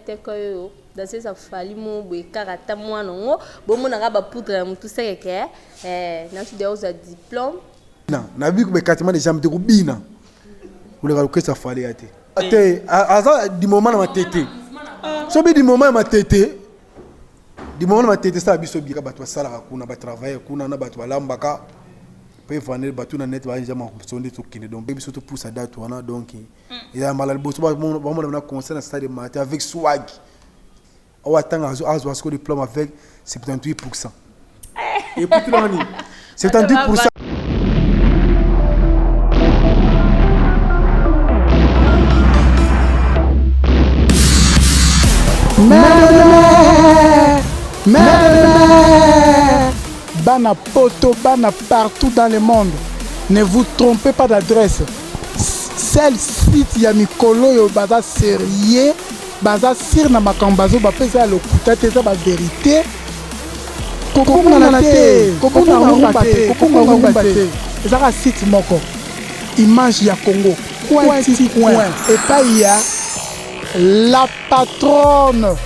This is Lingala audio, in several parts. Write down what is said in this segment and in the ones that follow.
teke oyo danseuse ya Fally moko boye kaka ata mwana yango bomonaka ba poudre ya mutu sekeke eh, nati deya ozwa diplôme na nayebi bekatema deja mte kobina koleka lokesa Fally ya te te aza du moment na matete soki du moment ya matete du moment na matete esala biso bika bato basalaka kuna batravaille kuna na bato balambaka mpe vanel bato na net baza maso nde tokende donc biso topusa date wana donc ya mbala liboso bamona na concert na stade mate avec swag oyo atanga azwa siko diplôme avec 78 et puis tulanga nini 78. Bana poto, bana partout dans le monde. Ne vous trompez pas d'adresse. Seul site ya mikolo oyo baza sérieux, baza sur na makambo bazo bapesa ya lokuta te, eza ba vérité. Kobungana te, kobunga rumba te, kobunga rumba te. Ezaka site moko. Image ya Congo. Coin ti coin. Epai ya la patronne.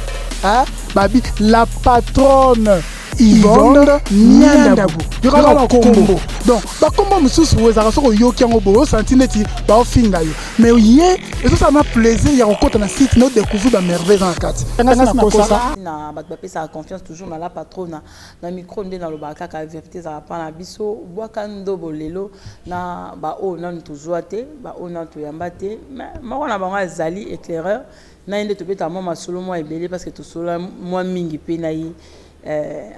Hein? Babi, la patronne. Yvonne Niandabu yoka bakombo donc bakombo mosusu oyo ezalaka soki oyoki yango boye osanti neti baofinga yo mais ye ezosala na plaisir ya kokota na site na odécouvrir bamerveille eza na kati nakosa na bato bapesaka confiance toujours na la patrona na micro nde nalobaka kaka vérité ezalaka mpa na biso bwaka ndobo lelo na baoyo nanu tozwa te, baoyo nanu toyamba te, mais moko na bango azali éclaireur na ye nde tobetaka mwa masolo mwa ebele parce que tosolola mwa mingi mpe na ye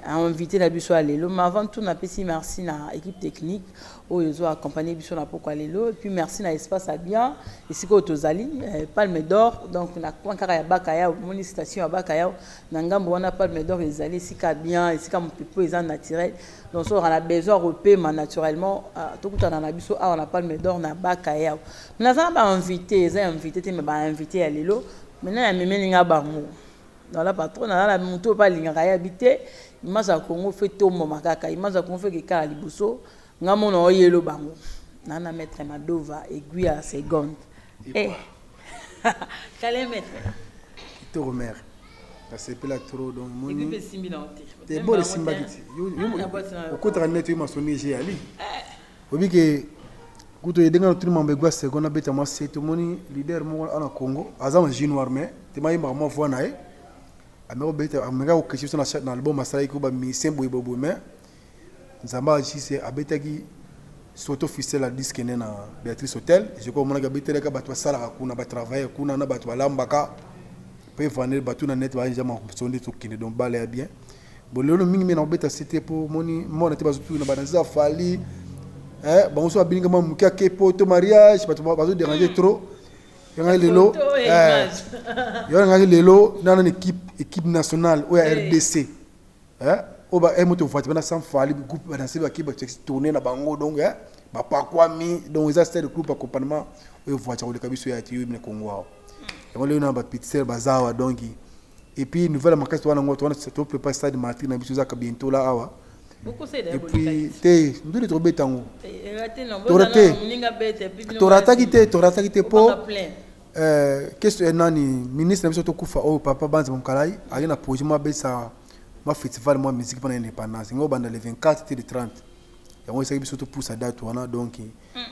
invité na biso ya lelo. Mais avant tout, napesi merci na équipe technique oyo ezo accompagner biso na pokwa lelo, et puis merci na espace ya bien esika oyo tozali, Palme d'Or, donc na coin kaka ya Bakaya. Omoni station ya Bakaya na ngambo wana, Palme d'Or ezali esika bien, esika mopepe eza naturel. Donc soki na besoin ya kopema naturellement, tokutana na biso awa na Palme d'Or na Bakaya. Naza na bainvité, eza invité te, mais bainvité ya lelo maintenant yamemeli nga bango dans la patronne. Naza na motu oyo mpe alingaka yabi te image ya Congo fe tomboma kaka image ya Congo fe kekala liboso. Nga mona oyelo bango na na maître Madova aiguille ya seconde. Eh. Kale maître. Kitoko mare, nasepela trop donc. Aiguille mpe esimbi na yo te. Te bolo esimbaki ti okotaka net oyo masoni ege yali oyebi ke kutu edenga na tuni mambo egwa seconde abeta mwa se. Tomoni leader moko ana Congo aza na jus noir, mais te mayembaka mwa voix na ye, ameka kobeta, ameka kokeshe biso na album asalaki ko bamusicien boye boye boye, mais Nzambe agise abetaki soto officiel ya disque ne na Béatrice Hotel. Je crois omonaki abetelaka bato basalaka kuna, batravailleur kuna na bato balambaka mpe vanel bato na net baza maso nde tokende donc bala ya bien. Bon, lelo mingi mingi nakobeta se te mpo moni mona te bazotuna bananzi Fally, bango so babininga mwa moke ake po to mariage bato bazoderange trop. Yangai lelo, yo ngai lelo nana na équipe nationale oyo ya RDC oyo ba moto voiture bana sans Fally groupe badanse baki tourner na bango donc bapakwami. Donc eza style groupe accompagnement oyo voiture koleka biso ya ti oyo na Congo awa. Yango lelo na bapetite sœur baza awa. Donc et puis nouvelle makasi wana ngo wana toprépare stade Martyr na biso ezaka bientôt la awa. Et puis te nduli tokobeta yango torataki te, torataki te mpo question nani ministre na biso tokufa oyo papa Banza Mokalai aye na projet mwa abesa mwa festival mwa musique mpona indépendance yango obanda le 24 te le 30. Yango esaki biso topusa date wana. Donc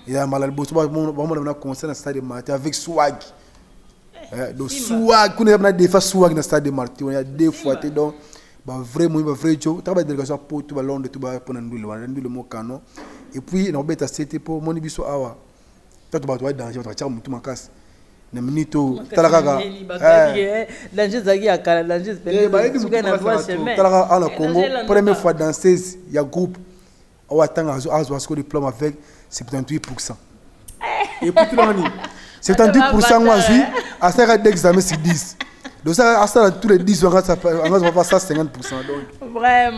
eza mbala liboso bamona na concert na stade Martyr avec swag. Donc swag kuna eza na defa swag na stade Martyr ya deux fois te. Donc bavrai moi, bavrai jo taka badélégation ya poto, balondres to baya mpona ndule wana, ndule mokano. Et puis nakobeta se te mpo omoni biso awa tato bato ba danger, bato batiaka motu makasi na minute oyo. Tala kaka talaka awa na Congo, première fois danseuse ya groupe oyo atanga azwa siko diplôme avec 78. Et puis tulanga nini 78 yango azwi, asalaka deux examen sur 10, donc asala tous les 10 anga azwa 150. Donc vraiment.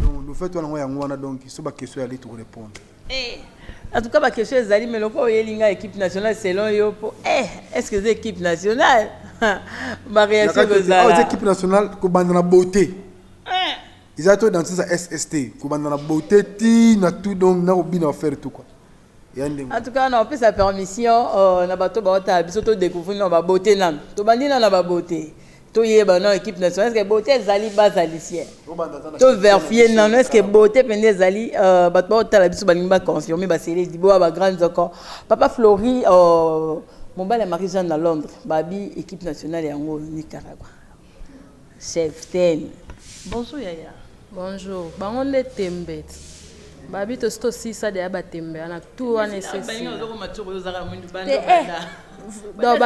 Donc le fait wana yango wana. Donc so baquestion yali tokorépondre. En tout cas baquestion ezali, mais loko oyeli nga équipe nationale selon yo po est ce que eza équipe nationale, baréaction kozala équipe nationale kobanda na beauté eza to dans sa SST kobanda na beauté ti na tout, donc na kobina faire tout quoi. En tout cas na opesa permission na bato baotala biso todécouvrir na babeauté nanu, tobandi nanu na babeauté. Toyeba nano équipe nationale, est-ce que beauté ezali bazalicien? To vérifier nano, est-ce que beauté mpenza ezali? Bato baotala biso balingi baconfirme, basele diboya bagrande zoko. Papa Flori, mobali ya Marie Jeanne na Londres, babi équipe nationale yango Nicaragua. Chef ten, bonjour yaya. Bonjour. Bango nde tembe ti babi tosi tosisa deya batembe wana tu wana esesi te. Donc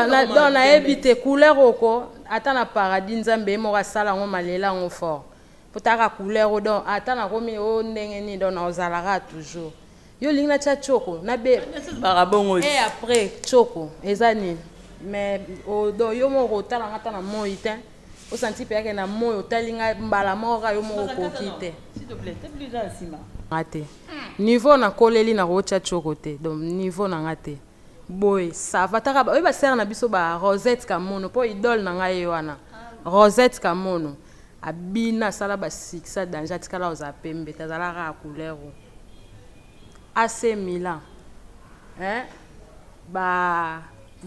nayebi te couleur oko ata na paradis, Nzambe ye moko asala yango, malela yango fort po taka couleur oyo. Donc ata nakomi o ndenge nini, donc naozalaka toujours. Yo olingi natya tioko nabe baka bongo. E après tioko eza nini? Mais donc yo moko otalanga ata na moi te, osanti mpe yake na moi, otali nga mbala moko kaka, yo moko okoki te. S'il te plaît, te plus na nsima. Nga te, niveau nakoleli na kootya tioko te. Donc niveau na nga te boye, ça va. Taka oyo basere na biso ba Rosette Kamono, mpo idole na ngai ye wana Rosette Kamono, abina, asala basuccès danger, atikala kozala pembe te, azalaka ya couleur o AC Milan, hein? Ba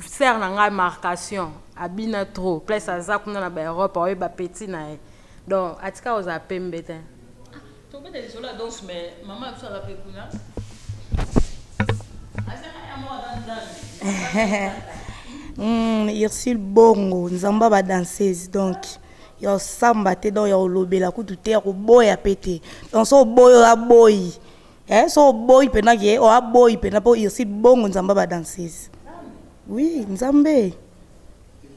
sere na ngai marcation abina trop place, aza kuna na baEurope, aoyeba petit na ye, donc atika kozala pembe te. Tobeta lisolo ya danse, mais mama biso aza mpe kuna, azanga ya moko, aza Nzambe. Ursule Bongo, Nzambe badanseuse, donc ya osamba te, donc ya kolobela kutu te, ya koboya mpe te. Donc so oboyi, oyo aboyi, eh, so oboyi mpena ke oyo aboyi mpena, mpo Ursule Bongo, Nzambe badanseuse, oui, Nzambe.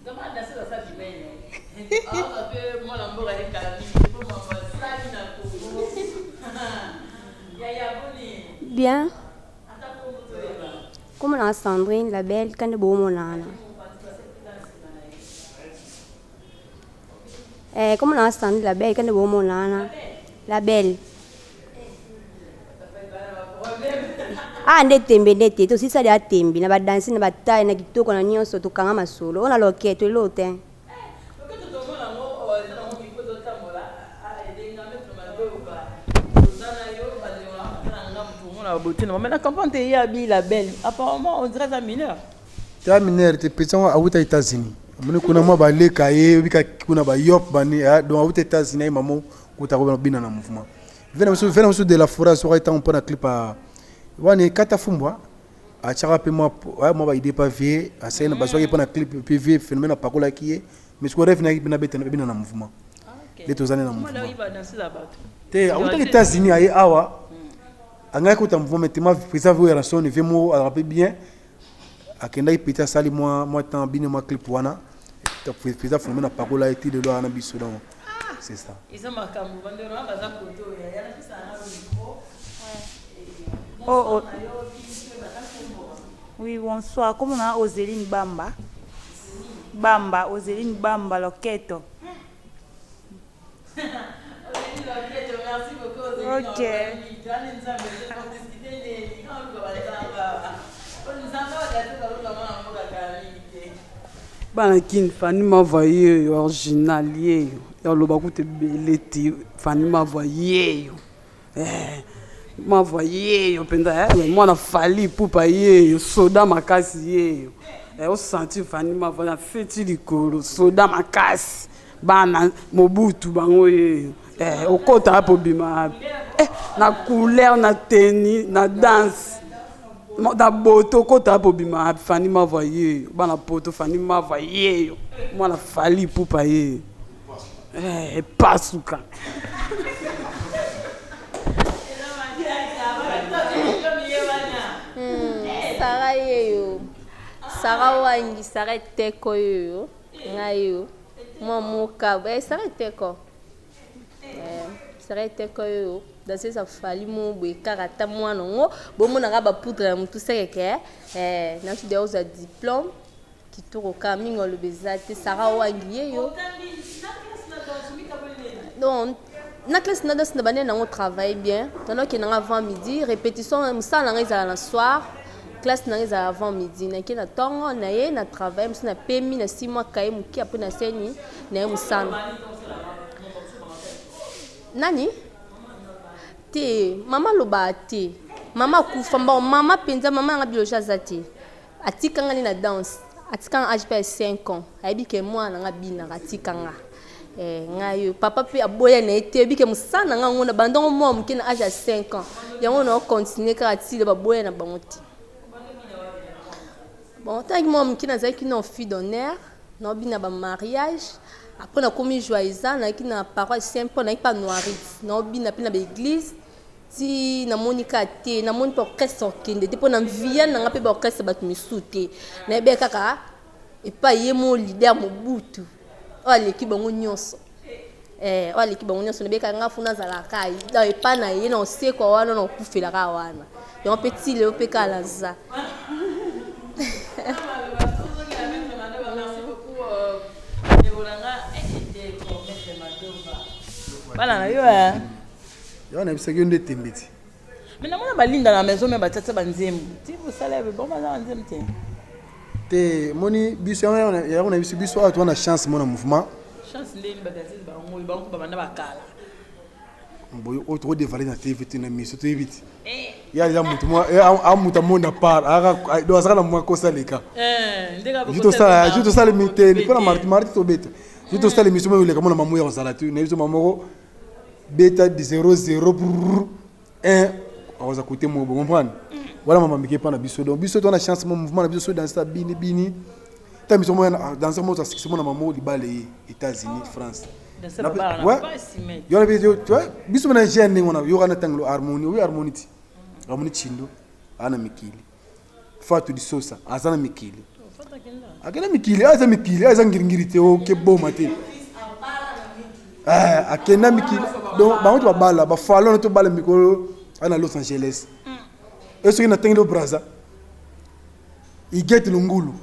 Nzambe adanseuse aza jumene, aza mpe mwana mboka ekala mingi mpo mambo asali na Kongo. Yaya, boni? Bien. Kombo na Sandrine la Belle, kande bomona wana. Eh, kombo na Sandrine la Belle, kande bomona wana. La Belle. Ah, nde tembe nde te, tosisali ya tembe na badanse na bataille na kitoko na nyonso, tokanga masolo oyo na loketo elo te. Loketo tomona yango, eza nango micro ezotambola, edenga maître Madoba, toza na yo, bandeko na nga moto omona babote na mais na comprendre te. Ye abi la Belle, apparemment on dirait aza mineur. Te, mineur te. Petit yango awuta États-Unis, amoni kuna mwa baleka ye, oyebika kuna bayop bani. Donc awuta États-Unis, aye mamo kuta kobina na mouvement. Ve na biso de la forêt, soki ntango mpo na clip wana ekata fumbwa, atiaka mpe mwa baide pa vie asali na bazwaki mpo na clip mpe vie phénomène apakolaki ye. Mais sikoyo rêve nayaki mpe nabeta bina na mouvement nde tozali na mouvement te. Awutaki États-Unis, aye awa, angaki kota mouvement, mais tema président oyo Ranson vie moko azalaka mpe bien, akendaki petit, asali mwa temps bino mwa clip wana, président phénomène apakola ye ti lelo wana biso. Donc c'est ça. Eza makambo bandeko na baza kote oyo ya napesa na micro. Oh. Oui, bonsoir. Comment on a Oséline Bamba? Bamba, Oséline Bamba, Loketo. Merci beaucoup. Ok. Nzambe Bana Kini, Fani Mava yeyo, original yeyo, ya oloba kuta ebele te. Fani Mava yeyo, eh, Mava yeyo mpenza, eh, mwana Fali Pupa yeyo, soda makasi yeyo, eh, osentir Fani Mava na feti likolo, soda makasi. Bana Mobutu bango yeyo, eh, okota apo obima wapi, eh, na couleur, na teni, na danse, na boto, okota apo obima wapi? Fani Mava yeyo, bana Poto, Fani Mava yeyo, mwana Fali Pupa yeyo, eh, epasuka. Sara yeyo, Sara Wangi, Sara Eteko yoyo, ngai yo mwa moka, eh, Sara Eteko, eh, Sara Eteko yoyo, danseuse afali mo boye kaka ata mwana yango bomonaka bapoudre ya motu sekeke, eh, nati deya ozwa diplôme kitoko kaka mingi, oloba eza te. Sara Wangi yeyo. Donc na classe na danse na banene nango travaille bien, nanokende nanga avant midi répétition, mosala nanga ezala na soir, classe nanga ezala avant midi, nake na ntongo na ye na travaille mosu, napemi na 6 mois kaye moke, apres naseni na ye mosala nani te. Mama alobaka te, mama akufa mbao, mama mpenza, mama yanga biologie aza te, atikanga nde na danse. Atika nga age pe ya 5 ans. Ayebi ke mwana na nga abinaka atika nga. Eh, ngai oyo papa pe aboya na ye te ayebi ke mosala na nga yango na banda yango mwa moke na age ya 5 ans. Yango na continuer kaka ti lelo baboya na bango te. Bon, tangi mwa moke nazalaki na fille d'honneur, naobina ba mariage. Après nakomi joyeux, nayaki na paroisse Saint Paul, nayaki pa Noirite, naobina pe na ba église. Ti namoni kaka te, namoni pe orchestre okende te, po na viya na nga pe ba orchestre bato misusu te. Nayebi kaka epai ye mo leader Mobutu oyo aleki bango nyonso. Eh, oyo aleki bango nyonso, nayebi kaka nga funa azalaka donc epai na ye na osekwa wana na okufela kaka wana. Yango pe ti lelo pe kaka naza. Bana na yo eh. Yango nayebisaki yo nde tembe ti. Mais namona balinda na maison mais batiatia banzembo ti bosala bango baza banzembo te. Te moni biso yango na biso biso awa toza na chance mona mouvement. Chance ndeni badanseuse bango bango babanda bakala. Boyo oyo toko dévaler na TV te na miso toyebi ti. Ye aza mutu mwa a mutu amonda part donc azaka na mwa kosa leka. Ju tosala miteni mpo na marti marti tobeta. Ju tosala émission moko eleka mona mamu ya kozala te na biso mama moko beta 0 0 brrr 1 akoza kote moko bo comprendre wana mama mike epa na biso donc biso toza na chance mo mouvement na biso so danse bini bini ta biso mo danse mo asikisi mona mama libala ye États-Unis France yo na biso tu vois biso na jeune ndenge wana yoka na tango harmonie oui harmonie ti harmonie chindo ana mikili Fatou Disosa aza na mikili akenda mikili aza mikili aza ngiringiri te oke boma te eh, akenda mikili donc bango to babala bafalon to bala mikolo ana Los Angeles e soki natangeli o Brazza Igete Lungulu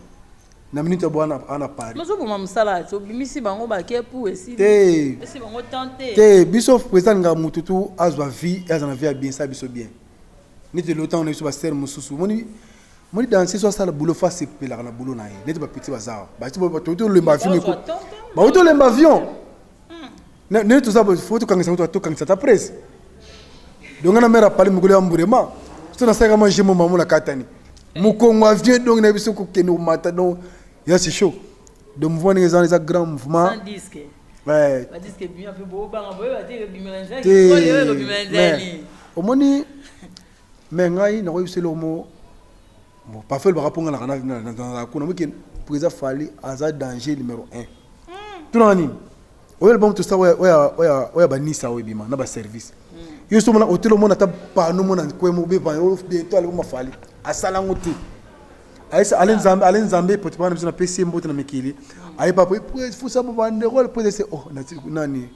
na minute ya bwana ana Paris nozoboma mosala ti obimisi bango bake pu esili te esi bango temps te te biso président alingaka motu tu azwa vie aza na vie ya bien sa biso bien neti lelo ntango na biso basere mosusu omoni moni danse so asala boulot fo asepelaka na boulot na ye neti bapeti baza awa bauti olemba avion meko bauti olemba avion neti toza fo tokangisa ngo tokangisa ta presse donc nga na mare apali mokolo ya mburema so nasalaka mwa jemo mamo na katani mokongo avion donc na biso kokende komata donc ya c'est chaud donc mouvement ndenge eza eza grand mouvement Ouais. Te omoni me ngai nakoyebisa eloko moko bon parfois elobaka mpo ngai nazalaka kuna moke président Fally aza danger numéro 1 tunaka nini oyo album tosa oyo ya banisa oyo ebima na baservice yo so omona hotel omona ata pano mona nkwe moko beba bientôt album ya Fally asala yango te ayesa ale nzambe ale nzambe potipa na biso na pesi ye mbote na mikili aye papa fusa bo banderole po ese oh nani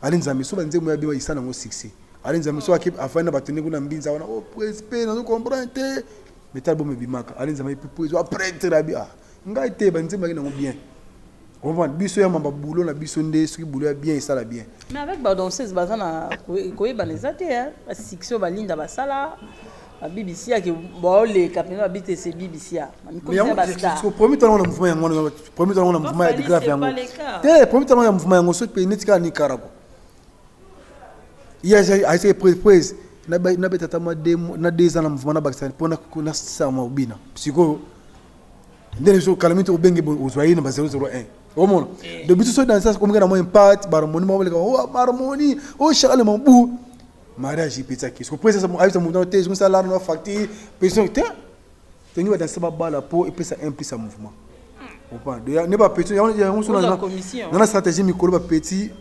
ale nzambe so banzembo ya biwa isala yango succès ale nzambe so ake afandi na bato ndenge kuna mbinza wana oh prince pe nazo comprendre te mais tala bomo ebimaka ale nzambe pe prince wa prêtre abi ah ngai te banzembo yaki nango bien comprendre biso ya mamba boulot na biso nde soki boulot ya bien esala bien. Mais avec ba danseuse baza na koyebana eza te hein ba succès oyo balinda basala ba BBC ya ke baoleka mpenza ba BTC BBC ya bamikomi ba star. Premier temps na mouvement yango wana premier temps na mouvement ya grave yango te premier temps ya mouvement yango soki pe neti kaka Nicaragua ye ayesaki prise nabeta ata mwa na deux ans na mouvement nabakisa mpo nasala mobina sikoyo nde biso kala mingi obenge ozwa ye na ba 001 omona eh. de biso so dans ça komika na mwa impact barmoni moko leka oh barmoni oh Charles Mambu mariage epesaki siko pesa ayebisa moto te ezongisa lar na facture pesa te tongi badanse babala mpo epesa un plus ya mouvement opa ne bapetit yango so na stratégie mikolo bapetit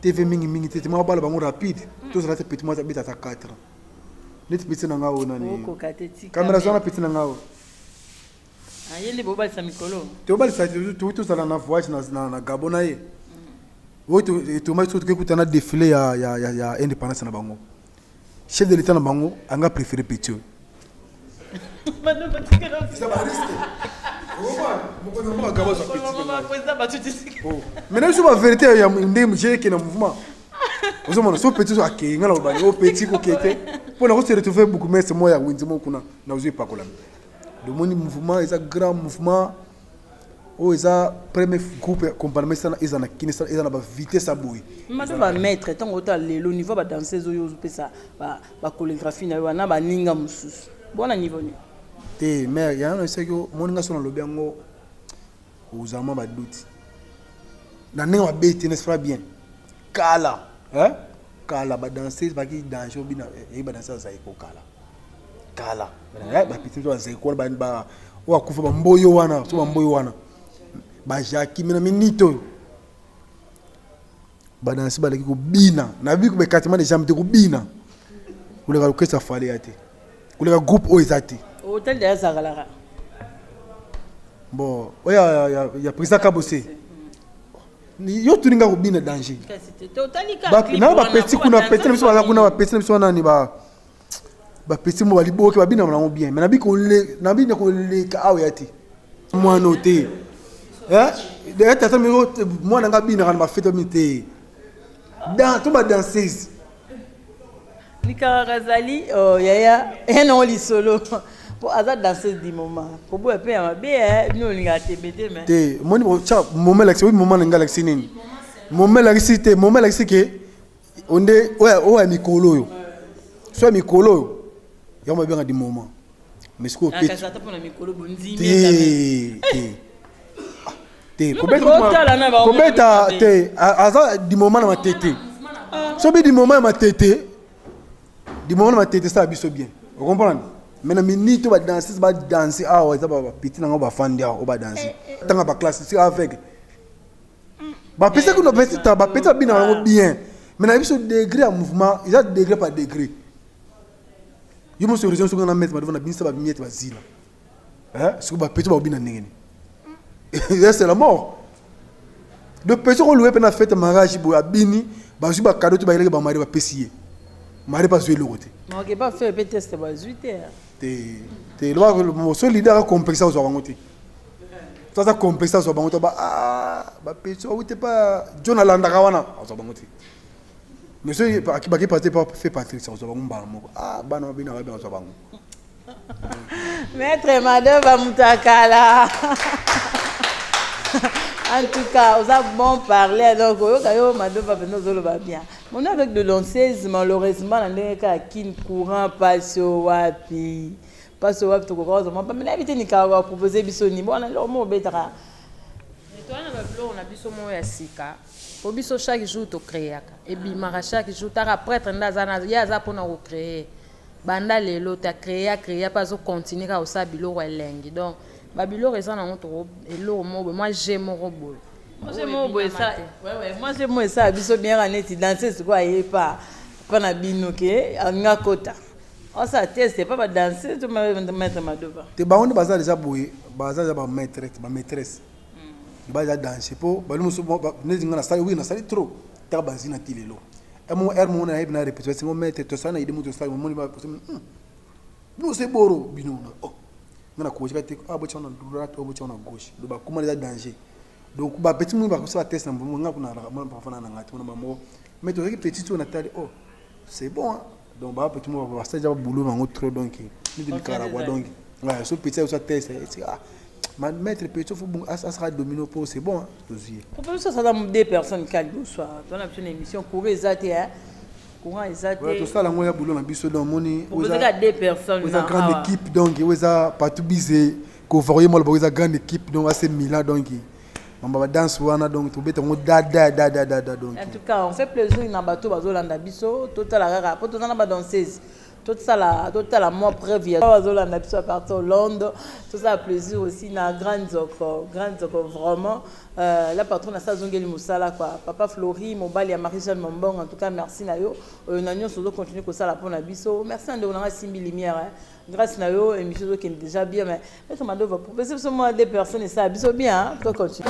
tv mingimingi te te moko bala bango rapide tozala te petit moko abeta ata 4 ans neti petit na nga oyo nani kamera zwana petit na nga oyo Ah, ye nde bobalisa mikolo tobalisa tozala na voyage na gabon na ye oyo tomaki soki tokekuta na défilé ya, ya, ya, ya indépendance na bango chef de l'état na bango anga préféré petit oyo maintenant biso bavérité ya nde jeke na mouvement ozomona so petit so akei nga na lobani o petit kokei te mpo na kose retrouve bourgmestre moko ya wenze moko kuna nazwi epakolami Domoni mouvement eza grand mouvement oyo eza premier groupe ya accompagnement esala eza na kini eza na ba vitesse ya boye. Mado ba maître ntango ota lelo niveau ba danseuse oyo ozopesa ba ba chorégraphie na yo wana baninga mosusu bona niveau nini? Te mère yango na esaki omoni nga so nalobi yango. Ozala mwa baduti na ndenge mabe te, n'est-ce pas bien? Kala, hein? Kala badanseuse baki danger, obina eyi badanseuse azali kokala kala bapeti biso bazali wana, oyo akufa bamboyo wana, so bamboyo wana bajaki me na minute oyo badanse baleki kobina na bi bekatema de jambe te, kobina koleka orchestre Fally ya te, koleka groupe oyo eza te. Hotel de azakalaka. Bon, oyo ya président Kabose, yo tuninga kobina danger na bapeti kuna, bapeti na biso baza kuna, bapeti na biso wana, bapeti mo baliboki babina nango bien, mais nabi na koleka awa ya te, mwana te, tata mwana nga binaka na bafete babini te to badanseuse. Likaraka azali, oh, yaya ye nango lisolo mpo aza danseuse du moment, koboya mpe ya mabe, bino olingaka tembe te, mais Te, omoni tya moment elakisi oyi moment na ngai elakisi nini? Moment elakisi te, moment elakisi ke onde oyo ya mikolo oyo, so ya mikolo oyo yango babenga du moment, mais sikoyo te te te kobeta te, aza du moment na matete. Soki du moment ya matete, du moment na matete esala biso bien, ocomprendre? Mais na minute oyo badanseuse badanse awa, eza bapeti nango bafandi awa oyo badanse, tanga baclasse sika aveugle bapesa kuna, bapeti babina yango bien, mais na biso degré ya mouvement eza degré par degré. Yo moso raison, soki na maître Madova na binisa bamiete bazila, soki bapeti bakobina ndenge nini? C'est la mort de petit koluwe mpe na fête mariage boye, abini, bazwi bacadeau te, bayelaki bamari, bapesi ye mari mpe azwi eloko te. Te te, so leader acomplexe, azwa bango te. So aza complexe, azwa bango te. Bapeti bawute pa John alandaka wana, azwa bango te. Mais soki baki pate pa fe Patrice, azwa bango mbala moko. Bana babinaka be, azwa bango. Maître Madova, moto akala, en tout cas oza bon parler, donc oyoka yo Madova mpenza ozoloba bien. Moni avec de danseuse, malheureusement na ndenge kaka Kine, courant pasi wapi, pasi wapi, tokoka kozwa mwa pamela yebi te. Nikaka bapropose biso nini wana, eloko moko obetaka. Towana babiloko na biso moko ya sika, po biso chaque jour tocréaka, ebimaka chaque jour. Taka prêtre nde aza ye, aza mpona kocréer banda lelo te, acréa créa mpe azocontinue kaka kosala biloko elengi. Donc babiloko eza nango, toko eloko moko boye, mwa je moko boye. Mwa je moko esala biso bien, kaka neti danse sikoyo aye pa mpa na bino ke alingi akota osala test pa badanse to maître Madova. Te, bango nde baza deja boye, baza deja bamaître, bamaîtresse, baza danger mpo bali mosusu neti nga nasali, oui, nasali trop. Taka bazina ti lelo mo heure moko nayebi na répétition singo maître, tosala na idée mo, tosala momoni bino se boro bino, oh nga na kojika te, ah botya na droite, oh botya na gauche, donc bakoma eza danger. Donc bapeti mingi bakosala test na nga kuna bafana na nga te, wana bango mais tozalaki petit oyo natali, oh c'est bon hein? Donc bapeti moko basali ja boulot bango trop, donc neti Nicaragua, donc ouais, so petit ayosa test, ah ma maître petit faut asala domino po c'est bon, tozwi ye. Propose biso asala deux personnes ka liboso tona biso na émission, courant eza te, courant eza te. Tosala yango ya boulot na biso, donc omoni kaka deux personnes. Eza grande équipe, donc oyo eza partout bise kovarie mwa loboko, eza grande équipe, donc ase Milan, donc mamba badanse wana, donc tobeta yango dada dada dada, donc. En tout cas on fait plaisir na bato bazolanda biso. Totala kaka po toza na badanseuse, totala totala mwa preuve ya bazolanda biso à partir Hollande. Tosala plaisir aussi na Grand Nzoko, Grand Nzoko vraiment, la patronne asa azongeli mosala quoi. Papa Flori, mobali ya Marie Jeanne Mombong, en tout cas merci na yo oyo na nyonso ozocontinue kosala mpona biso. Merci na ndeko na nga Simbi Lumière, hein. Grâce na yo émission ezokende déjà bien, mais maître Madova, propose biso mwa deux personnes esala biso bien, to continue.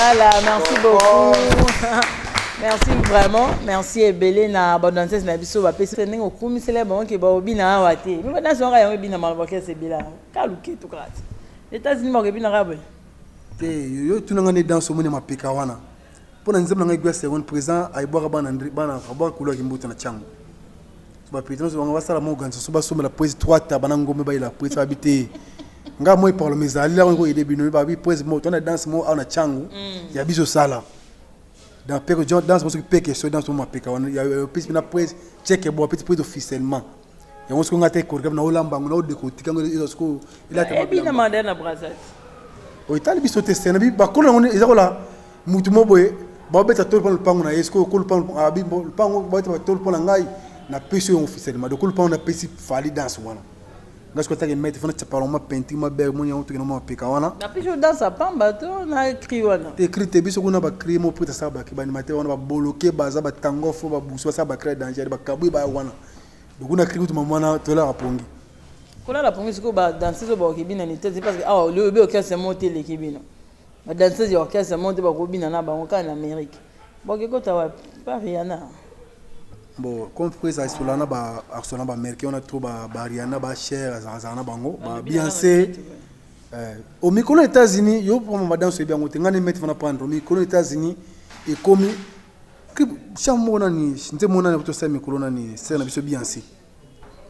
Voilà, merci beaucoup. Merci vraiment. Merci ebele na ba danseuse na biso ba pesi ndenge okumisela bango ke ba obina awa te. Mais ba danse waka yango ebina maloba orchestre ebela. Ka luketo kaka. États-Unis ba ebina kaka boye. Te yo tuna nga nde danse omoni mapeka wana. Mpo na nzembo na ngai Guya Seconde président ayebwaka bana bana abwaka couleur kimbuta na Tshangu. So ba président so bango basala mo organisation basombela presse 3 taba na ngombe bayela presse babi te. Nga moi parle mais ezali la ko aider bino babi presse mo tona danse mo awa na Tshangu ya biso sala. Dans peke danse mo soki peke so danse mo mapeka wana ya pesi na presse check bo pesi presse officiellement. Yango soki nga te chorégraphe na olamba ngo na odekotika ngo eza sikoyo elata ebina manda na Brazza. Oyo etali biso te sena bakolo yango eza kola mutu mo boye baobeta tolo mpona lopango na ye sikoyo ko lopango abi lopango baobeta batolo mpona ngai napesi oyo officiellement donc lopango napesi Fally danse wana nga sikoyo atake maître fana tsapala ma peinture ma bere moni yango tokende ma mapeka wana napesi yo danse apamba to na cri wana te cri te biso kuna bacri mo prêtre asala bacri baanimateur wana baboloke baza batangofo babusu basala bacri ya danger bakabwi baya wana donc kuna cri kutu mama wana tolaka pongi Kolala pongi sikoyo ba danseuse oyo bakoki bina ni te parce que awa oyebi orchestre moko te eleki bino. Ba danseuse ya orchestre moko te bakobina na bango kaka na Amérique. Boke kota wapi? Pa Rihanna. Bon, comme prise asola na ba asola ba américain wana trop ba ba Rihanna ba Cher azala na bango ba Beyoncé euh, au mikolo États-Unis yo pour ma danse oyebi yango te nga ne maître fana prendre au mikolo États-Unis ekomi champ moko nani nze mona na tosala mikolo nani sœur na biso Beyoncé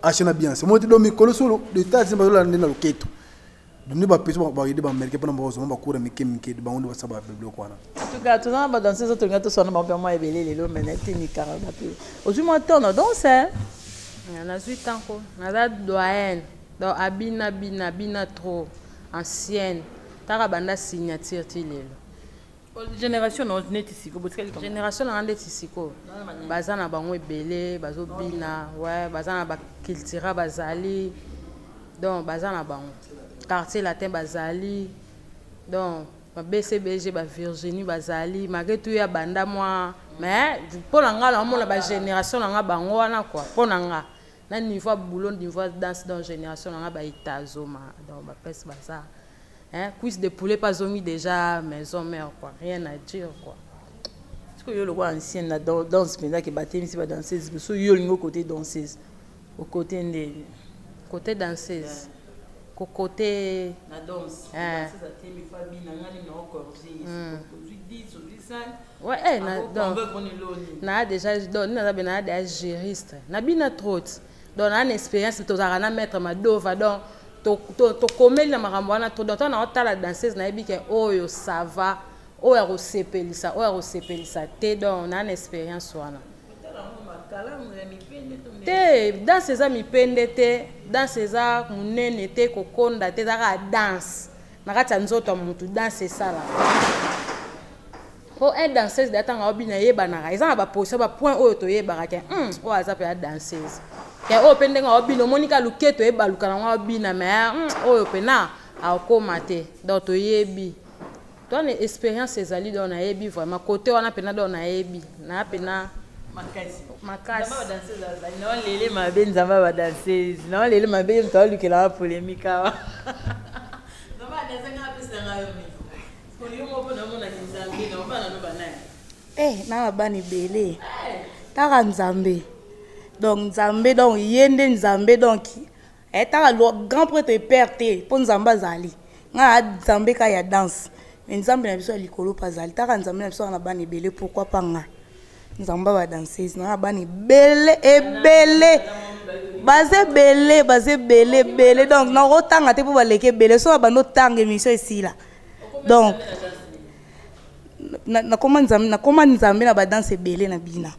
H na Beyoncé moi te do mikolo solo États-Unis bazola nde na loketo nde bapesi baide baaméricain mpona bazoma bakura mike mike bango nde basala babiloko wana. En tout cas, toza na badanseuse oyo tolinga toswana bango mpe mwa ebele lelo mais nayebi te mikanga bape ozwi mwa temps na danse hein? Nazwi temps ko naza doyenne donc abina bina bina trop ancienne taka banda signature ti lelo. Génération na neti sikoyo botikali kama. Génération na nga ndeti sikoyo baza na bango ebele bazobina ouais baza na bacultura bazali donc baza na bango quartier latin bazali donc ba BCBG ba Virginie bazali malgré tout ya banda mwa mais mpo na nga naomona ba génération na nga bango wana quoi mpo na nga na niveau ya boulot niveau ya danse donc génération na nga ba Itazoma donc ba place baza hein cuisse de poulet pas zongi déjà maison mère quoi rien à dire quoi. Sikoyo yo lokola ancienne na danse mpenza ke batemisi ba danseuse mosusu yo olingi okote danseuse okote nde Côté danseuse kokote na danse Eh. danseuse atemi fa bina ngani na ocorrige ye ozwi 10 ozwi 5 ouais eh, na, donc, naa déjà donc nini naza be naa déjà juriste na bina trop donc naa na expérience tozalaka na maître Madova donc tokomeli na makambo wana trop donc ntango naotala danseuse nayebi ke oyo ça va oyo akosepelisa oyo akosepelisa te donc naa na expérience wana te. Danse eza mipende te, danse eza monene te, kokonda te, eza kaka danse na kati ya nzoto ya motu. Danse esalaka po un danseuse deya ntango aobina eyebanaka, eza na baposition bapoint oyo toyebaka ke oyo aza mpe ya danseuse ke oyo mpe ndenge aobina omoni ka luketo ebaluka nango aobina mais oyo mpena akokóma te. Donc toyebi to na expérience ezali, donc nayebi vraiment côté wana mpena, donc nayebi naa mpena makasi. Makasi. Nzambe badanseuse azali na lele mabe, nzambe ya badanseuse na lele mabe, moto alukelaka polémique awa. Nzambe adanse nga apesanga yo micro yo moko mpo namonaki nzambe na obana no banani. Eh, na na bana ebele taka nzambe donc nzambe donc ye nde nzambe donc eh, taka grand prêtre père te mpo nzambe azali nga na nzambe ka ya danse mais nzambe na biso ya likolo mpe azali taka nzambe na biso aza na bana ebele. Pourquoi pas nga nzambe ya badanseuse na na bana ebele ebele, baza ebele, baza ebele ebele donc nakotanga te mpo baleki ebele so na bando otanga émission esila. Donc nakoma nzambe, nakoma nzambe na badanse ebele na bina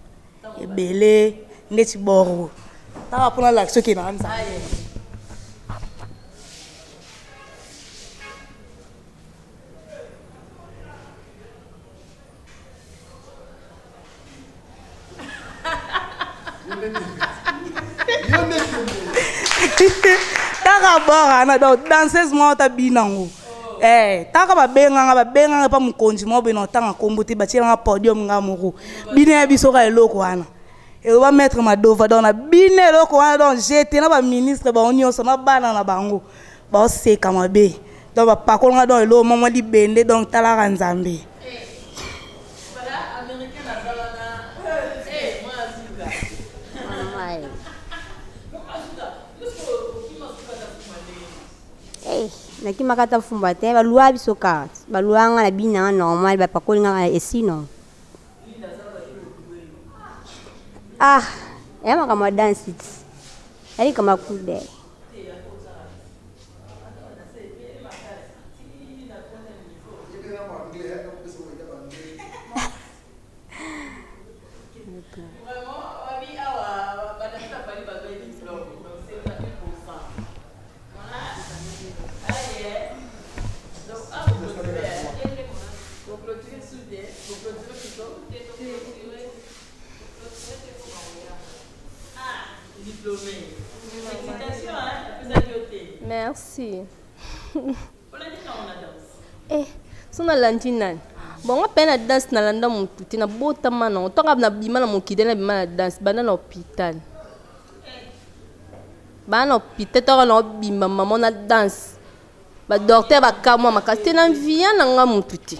ebele ndeti boro taka mpona lakisa oke na nzambe. Taka bor wana donc danseuse moko tabina yango. Eh, taka babenganga babenganga mpa mokonzi moko boye na otanga nkombo te, batielanga podium nga moko bino ya biso ka eloko wana eloba maître Madova. Donc na bino eloko wana donc jete na baministre bango nyonso na bana na bango baoseka mabe donc bapakolanga donc eloko mwa libende donc talaka nzambe. Eh, nakimaka ata fumba te balua biso kaka balua nga na bina nga normal bapakoli nga esino ah eya makambo ya danse ti ya likambo ya kude Merci. Eh, so nalandi nani bongo mpe na danse nalanda motu te nabotama nango ntango nabima na mokili nabima na danse banda na hôpital banda na hôpital ntango naobima mama na danse badocteur bakamwa makasi te na nviya na nga motu te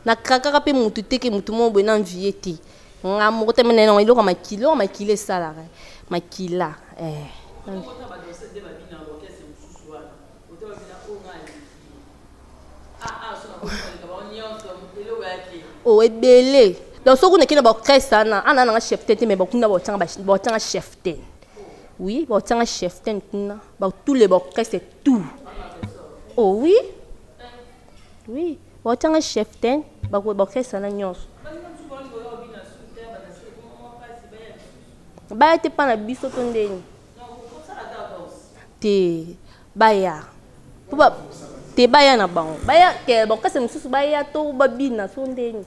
nakrakaka mpe motu te ke motu moko boye na nviye te nga moko te mene nango eloko ya makila eloko ya makila esalaka makila eh. Oh ebele donc soki kuna kende baorchestre wana ana nanga chef te te mais bakuna baotianga chef te oui baotianga chef te kuna ba tous les baorchestre tout oh oui oui baotianga chef te baorchestre wana nyonso baya te mpa na biso to ndeni te baya po ba te baya na bango baya te bakokasa mosusu baya to babina so ndeni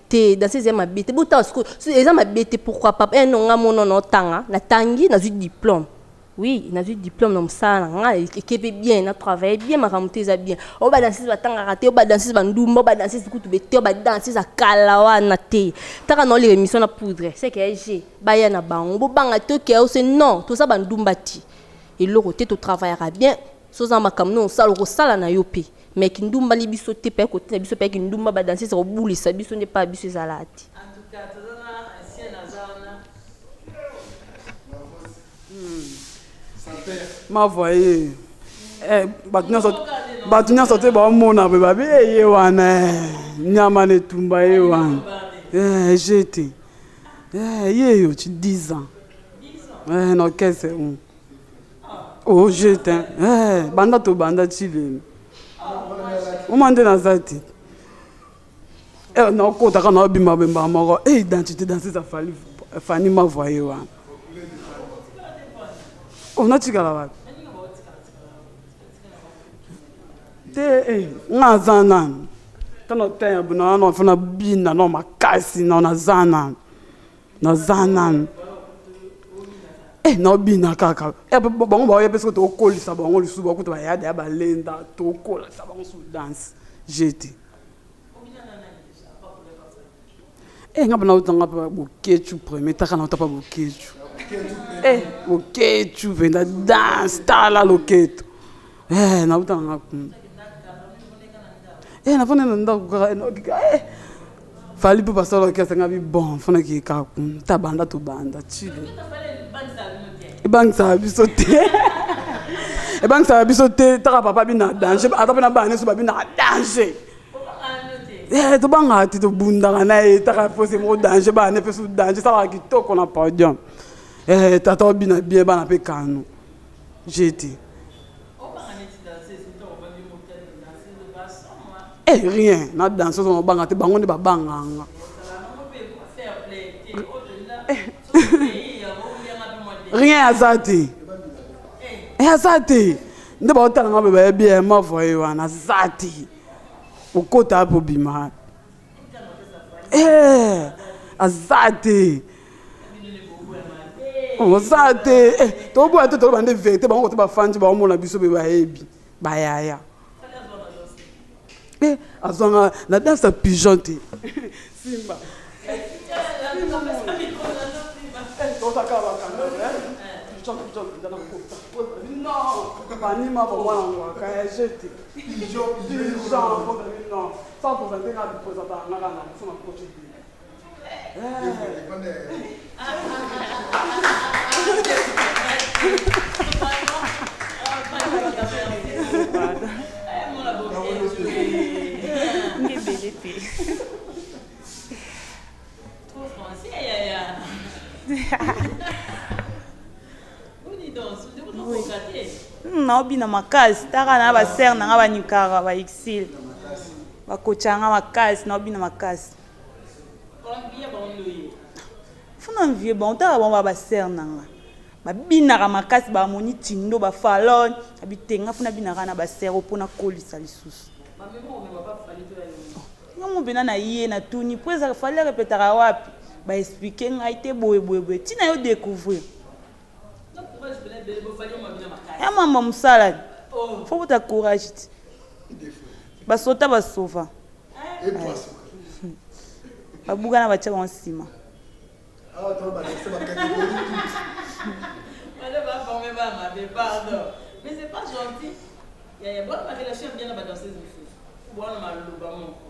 te danse eza mabe te botala sikoyo eza mabe te pourquoi pas eh non nga mono na otanga natangi nazwi diplôme oui nazwi diplôme na mosala na nga eke mpe bien na travaille bien makambo te eza bien oyo badanseuse batangaka te oyo badanseuse bandumba oyo badanseuse kutu bete oyo badanseuse ya kala wana te taka na oleka émission na poudre seke ya g baya na bango bobanga te okeya ose non toza bandumba te eloko te totravayaka bien soza makambo no osala okosala na yo mpe mais kindumbali biso te mpe kotina biso mpe kindumba badanseuse kobulisa biso nde mpa biso ezalaka te. Mavwa ye eh, bato nyonso te baomona boye babi eh, ye wana eh, nyama na etumba ye wana jete ye yo ti 10 ans na orchestre o jete banda tobanda ti lelo oma nde naza te nakotaka naobima bemba moko identité danseuse afali fani mavwa ye wana Oh, natikala wapi te eh, nga aza nanu tano te ya bino wana fo nabina no makasi no naza nanu naza nanu eh, naobina kaka eh, bango baoya mpe soki tokolisa bango lisusu bakuta bayada ya balenda tokolisa bango su danse jete Eh nga bana utanga pa boketshu premier taka na utapa boketshu. Eh boketshu venda danse tala loketo. Eh na utanga nga kuna. Eh na fana na ndako kaka eh, eh fali mpe basala orchestre nga bi bon fana ki kaka kuna ta banda to banda chile. Ebangisaka biso te. Ebangisaka biso te taka papa bina danger ata mpe na bana nyonso babina danger. Eh, tobangaka te tobundaka na ye taka fose moko danger bana mpe su danger esalaka kitoko na podium eh, tata obina bien bana mpe kano jete eh, rien na danse ozo mabanga te bango nde babanganga eh. rien aza te eh, aza te nde baotala nga bayebi ye mavo ye wana aza te okota apo obima eh, aza te oza te eh, toboya te toloba nde verité bango kote bafandi baomona biso mpe bayebi bayaya eh, azwanga na danse ya pigeon te simba pigeon pigeon mpenza nakota non Fanny Mavo mwana ngwaka ya jete pigeon pigeon non sans présenter nga présentaka nga kaka na mosu na koti Ngebele te. Trop français, yaya. Naobina makasi taka na basere na nga banikara baexile bakotya nga makasi naobina makasi funa vie bango taka bango ba basere na nga babinaka makasi bamoni tindo bafalone abitenga funa binaka na basere mpo nakolisa lisusu nga mo mpena na ye natuni mpo ezaka fali arepetaka wapi baexplike ngai te boye boye boye ntina yo découvrir ya mamba mosala oh. fo bota courage ti basota basova babukana batya bango nsima Mais c'est pas gentil. Il y a une relation bien na danseuse mosusu. Bwana maloba moko.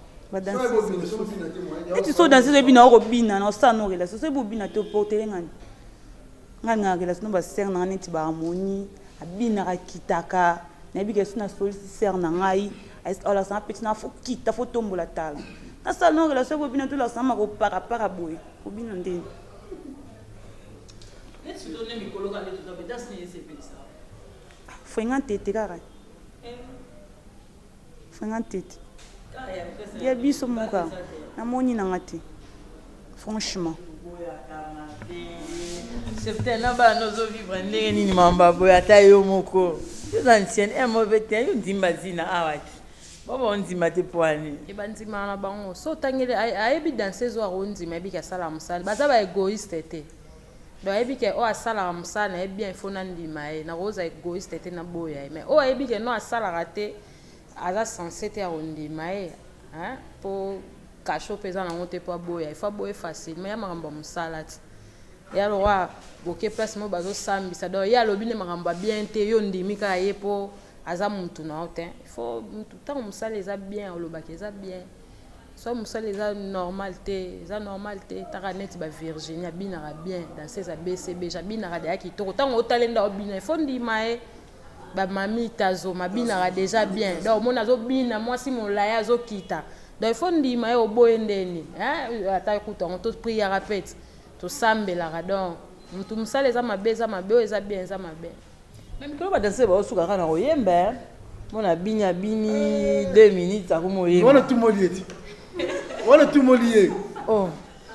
Neti so danseuse oyebi na okobina na osala no relation soki bobina te oportele ngani ngai nalingaka relation na basere na ngai neti baharmonie abinaka akitaka nayebi ke soki nasolisi sere na ngai olakisa nga peti na fo kita fo tombola tala nasala no relation bobina te olakisa nga makoparapara boye obina ndeni fwenga ntete kaka fwenga ntete ya biso moko namoni nanga te franchement Cheftaine na bana ozo vivre ndenge nini mamba boye ata yo moko oza ancienne eh mauvais te yo ndimba zina awa te baba ondima te po ani e bandimaka na bango so otangeli ayebi danseuse oyo akondima ayebi ke asalaka mosala baza ba egoïste te donc ayebi ke oyo asalaka mosala na ye bien il faut nandima ye nakoza egoïste te naboya ye mais oyo ayebi ke no asalaka te aza sense te ya kondima ye hein po cachot pe eza nango te po aboya il faut aboye facilement ya makambo ya mosala ti ya lokola boke place moko bazosambisa donc ye alobi nde makambo ya bien te yo ondimi kaka ye po aza mutu na yo te il faut mutu ntango mosala eza bien olobaka eza bien soit mosala eza normal te eza normal te taka neti ba Virginie abinaka bien danseuse ya BCBG abinaka deya kitoko ntango otali nde obina il faut ndima ye ba mami tazo mabinaka deja bien donc omoni azobina mwasi molayi azokita donc il faut ndima ye oboye ndeni hein ata kutu yango to priaka pe ti tosambelaka donc mutu musala eza mabe eza mabe oyo eza bien eza mabe. Mais mikolo ba danseur baosuka kaka na koyemba hein. Mona abini abini 2 minutes akomi oyemba. Wana tumoli ye ti. Wana tumoli ye. Oh.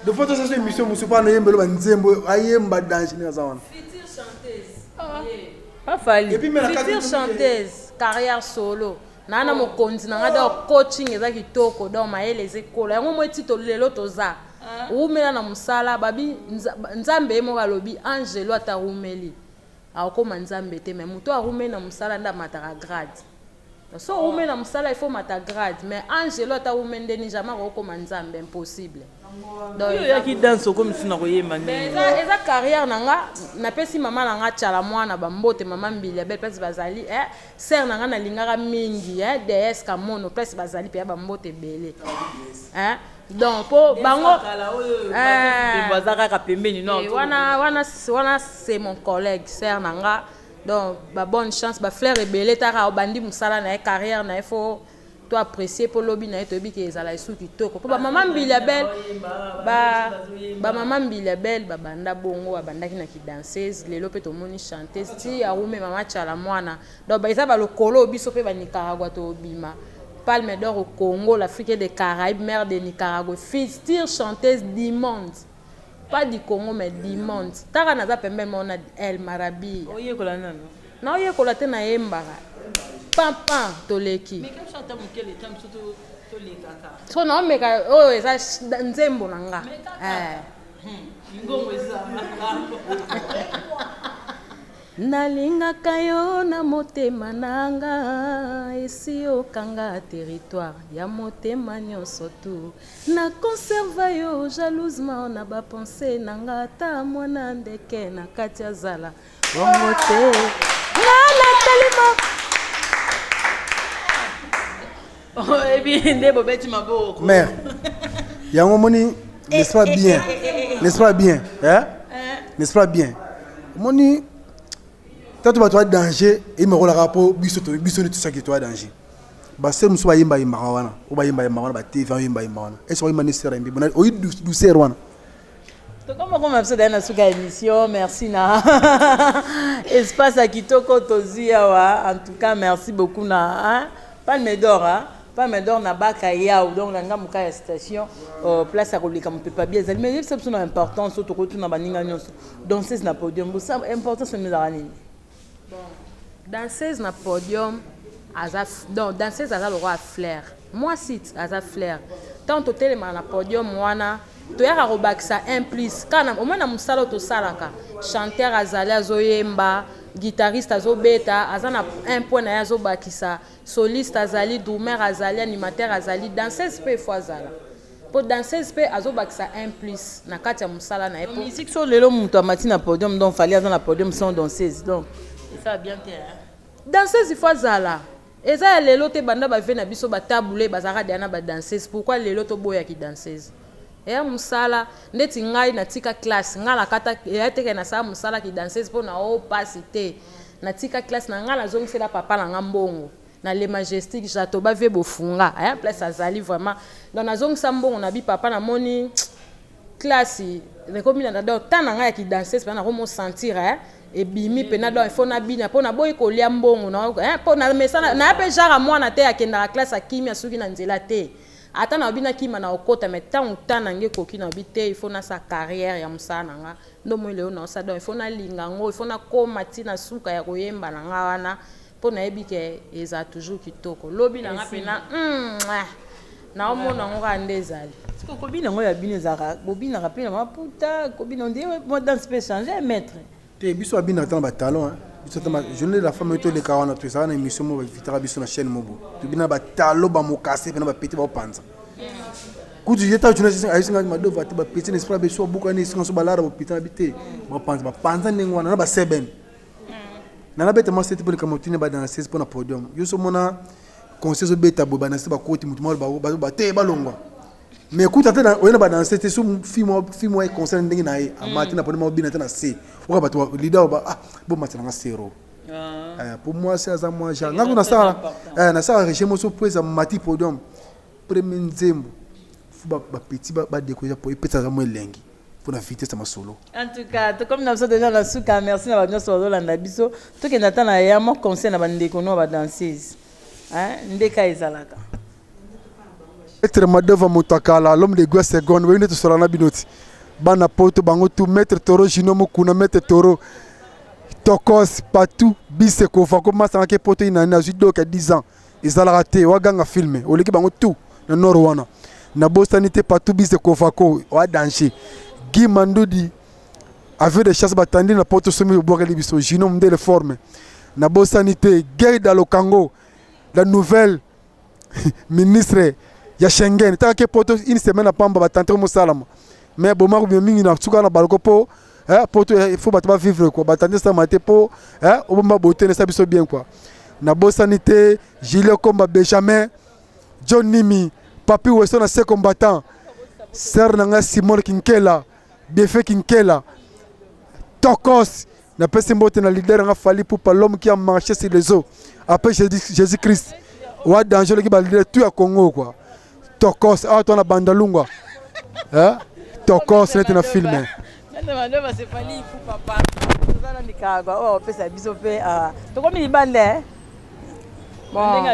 De fois tosala émission mosusu mpo anayembelo banzembo ayemba danger ndenge aza wana. Future chanteuse. Pas Fally. Et puis, mais la Future chanteuse, carrière solo. Naa na mokonzi na nga donc coaching eza kitoko donc mayele eza ekola yango moi ti to lelo toza wumela na mosala babi nzambe ye moko alobi angelo ata wumeli akokoma nzambe te mais moto awumeli na mosala nde amataka grade so owumeli na mosala il faut mata grade mais angelo ata awumeli nde ni jamais akokoma nzambe impossible. Donc oyaki danse okomi su na koyemba ndenge eza, eza carrière na nga napesi mama na nga tshala mwana bambote mama mbili belle place bazali eh, sœur na nga nalingaka mingi eh, ds kamono place bazali mpe ya bambote ebele eh, donc po bango eh, baza kaka pembeni no eh, wana wana wana c'est mon collègue sœur na nga donc ba bonne chance ba fleur ebele taka obandi mosala na ye carrière na ye faut to apprécier po lobi na ye toyebi ke ezala esu kitoko po ba mama Mbilia Belle ba ba mama Mbilia Belle babanda bongo babandaki na kidanseuse lelo pe tomoni chanteuse ti arume mama Tshala Mwana donc ba eza ba lokolo biso pe ba Nicaragua tobima Palme d'or au Congo l'Afrique des Caraïbes mère de Nicaragua future chanteuse du monde pas du Congo mais du monde taka naza pembe mona El Marabi oyekola nanu naoyekola te nayembaka pan pan toleki so naomeka oyo eza nzembo na nga eh. Nalingaka yo na motema na nga Esi okanga territoire ya motema nionso tout Na conserva yo jalousement na ba pensees na nga Ata mwana ndeke na kati ya zala. Bongo te nga natalima. Oyebi nde bobeti maboko. Mère, yango omoni, n'est-ce pas bien? N'est-ce pas bien? Hein? N'est-ce pas bien? Omoni tato bato ya danger emekolaka mpo biso to biso nde tosaki to ya danger. Basere mosusu bayembayembaka wana, oyo bayembayembaka wana ba TV bayembayemba wana. Est-ce oyemba nde sere ayembi? Bona oyi douceur wana. Tokoma koma biso daya na suka ya émission. Merci na espace ya kitoko tozwi awa. En tout cas, merci beaucoup na hein? Palme d'or, hein? Palme d'or na baka yao donc na ngambo ka ya station place ya koleka mopepa bia ezali mais yebisa biso na importance oyo tokotuna baninga nyonso danseuse na podium bosa importance nini ezalaka nini? Bon, danseuse na podium aza donc danseuse aza lokola fleur, mwasi aza fleur. Ntango totelemaka na podium wana toyaka kobakisa un plus kaka na omoi na mosala oyo tosalaka. Chanteur azali azoyemba, guitariste azobeta, aza na un point na ye azobakisa, soliste azali, drummer azali, animateur azali, danseuse mpe efo azala po danseuse mpe azobakisa un plus na kati ya mosala na ye. Po musique so lelo moto amati na podium, donc Fally aza na podium sans danseuse, donc esala bien te, hein? Danseuse ifo azala, eza ya lelo te. Banda bave na biso batabule bazalaka deya na badanseuse. Pourquoi lelo toboyaki danseuse? Eya mosala ndeti ngai natika classe, ngai nakata eya teke nasala mosala ki danseuse mpo na o pasi te. Natika classe na ngai, nazongisela papa na ngai mbongo na Le Majestic Jatoba vie bofunga eh, place azali vraiment. Donc nazongisa mbongo na bi papa, namoni classe ekomi na donc temps na ngai ya kidanseuse mpena nakomo sentir eh, ebimi mpena. Donc il faut nabina mpo naboyi kolia mbongo na eh, mpo na mesana naya mpe genre mwana te akendaka classe akimi asuki na nzela te. Ata na bina kima na okota, mais ntango ta na nge ekoki na bi te, il faut nasa carrière ya mosala na nga ndo moi lelo naosala. Donc il faut nalinga yango, il faut nakóma ntina suka ya koyemba na nga wana mpo nayebi ke ezala toujours kitoko lobi na nga mpena naomona yango kaka nde ezali. Siko kobina yango ya bino ezalaka bobinaka mpe na maputa kobina nde mwa danse mpe change maître? Te, biso babinaka ta na batalon. Biso ta journée de la femme oyo toleka wana, tozalaka na émission moko bavitaka biso na chaîne mobo, tobina batalo bamokase mpena bapeti baopanza kutu ye ta journée ayesinga madova te bapeti na esprit biso babukani esinga so balara bopita na bi te bapanza bapanza ndenge wana na baseben na nabeta mwasi te mpo likambo tini badanseuse mpo na podium. Yo so mona conseil ezobeta boye, badanseuse bakoti, motu moko bazoba te balongwa. Mais kuta te oye na badanse te so fi mwa concert ndenge na ye amati na podium obina te na se oka bato leader ba ah bomata nanga sero po mwasi aza mwa genre nga nasala nasala régime moso po eza mati podium premier nzembo fo bapeti badécourage po epesaka mwa elengi mpona vitesse ya masolo. En tout cas, tokomi na biso déjà na suka. Merci na bato nyonso bazolanda biso. Tokende ata na ya mwa conseil na bandeko no badanseuse ndeka ezalaka. Maître Madova Motakala, l'homme de guerre seconde, oyo nde tosola na bino ti bana poto bango tu, maître Toro Gino Mokuna, maître Toro Tokos Patu bise kova komasangaki poto inani azwi doka 10 ans ezalaka te waganga filme oleki bango tout na nord wana. Nabosani te Patu bise kovako wa danger Guy Mandudi avion de chasse batandi na poto somi obwakeli biso Gino Mundele forme. Nabosani te Gerda Lokango, la nouvelle ministre ya Schengen taka ke poto une semaine apamba batante mosalama mais boma kobima mingi na suka na balko po poto il faut bato bavivre quoi batante esalama te po obomba bote esa biso bien quoi. Nabosani te Julien Komba, Benjamin John Nimi, Papi Westo na se combattant sœur na ngai Simone Kinkela, Biefe Kinkela Tokos. Napesi mbote na leader nga Fally Ipupa, l'homme qui a marché sur les eaux après Jésus Christ wa danger oleki ba leader tout ya Congo quoi. Tokos awa to na Bandalungwa hein Tokos neti na film. Madova c'est Fally Ipupa pa toza na Nicaragua oyo opesa biso mpe tokomi libanda. Bon,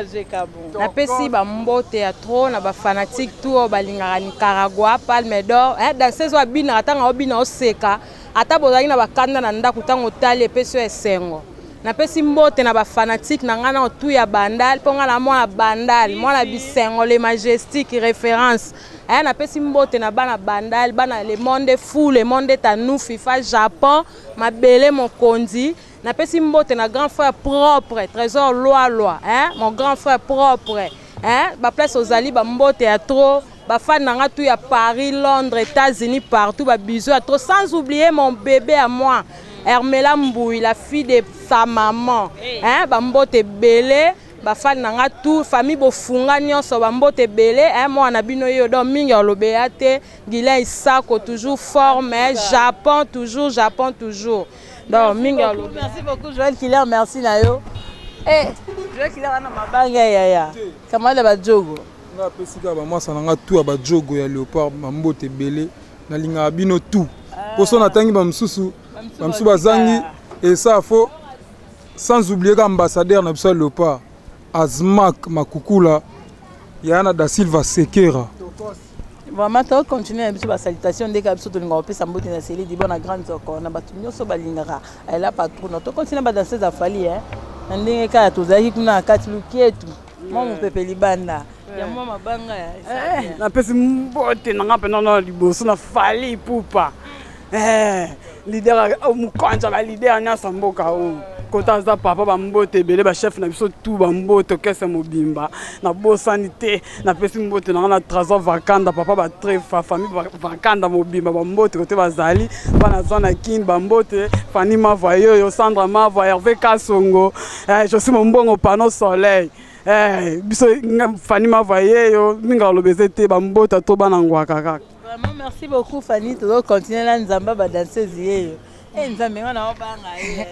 napesi bambote ya trop na bafanatique tout oyo balingaka Nicaragua Palme d'Or eh, danseuse oyo abinaka ntango aobina oseka ata bozalaki na bakanda na ndako, ntango otali epesi oyo esengo. Napesi mbote na bafanatique na ngai na otu ya Bandal mpo ngai na mwana Bandal, mwana bisengo, le Majestique référence eh, napesi mbote na bana Bandal, bana le monde est fou, le monde est à nous, FIFA Japon mabele mokonzi. Napesi mbote na grand frère propre Trésor Lwalwa hein, mon grand frère propre hein, baplace ozali bambote ya trop, bafan na nga tout ya Paris, Londres, États-Unis, partout babisous ya trop, sans oublier mon bébé à moi. Hermela Mbuyi la fille de sa maman hein ba mbote ebele ba fan na nga tout famille bofunga nyonso ba mbote ebele hein mwana na bino yo donc mingi olobeya te Guylain Isako toujours forme Japon toujours Japon toujours donc mingi olobeya. Merci beaucoup Joël Killer merci na yo. Eh Joël Killer ana mabanga yaya. Camarade ba jogo. Nga apesi kaka bamwasa na nga tout ya bajogo ya leopard bambote ebele nalingaka bino tout mpo so natangi bamosusu bamosusu bazangi esa fo sans oublier ka ambassadeur na biso ya leopard azmak makukula yaya na da silva sekera. Vraiment to continuer na biso ba salutation ndeka biso tolingaka kopesa mbote na Céline Dibo na grande zoko na bato nyonso balingaka la patrona to continuer ba danseuse ya Fally hein na ndenge kaka tozalaki kuna na kati lukietu mwa mopepe libanda ya mwa mabanga ya eh, napesi mbote na nga mpenza na liboso na Fally Ipupa eh, leader oh, mokonzi ya baleader nyonso ya mboka oyo kota aza papa bambote ebele bachef na biso tu bambote okese mobimba nabosani te napesi mbote na nga na trésor vakanda papa batrefa famille vakanda mobimba bambote kote bazali bana zwa na kin bambote fani mava yoyo sandra mava herve kasongo eh, josi mombongo pano soleil eh, biso fani mava yeyo mingi aloba eza te bambota to bana ngwaka kaka. Vraiment merci beaucoup Fanny tozo continuer na nzamba ba danseuse yeyo eh nzambe nga na obanga ye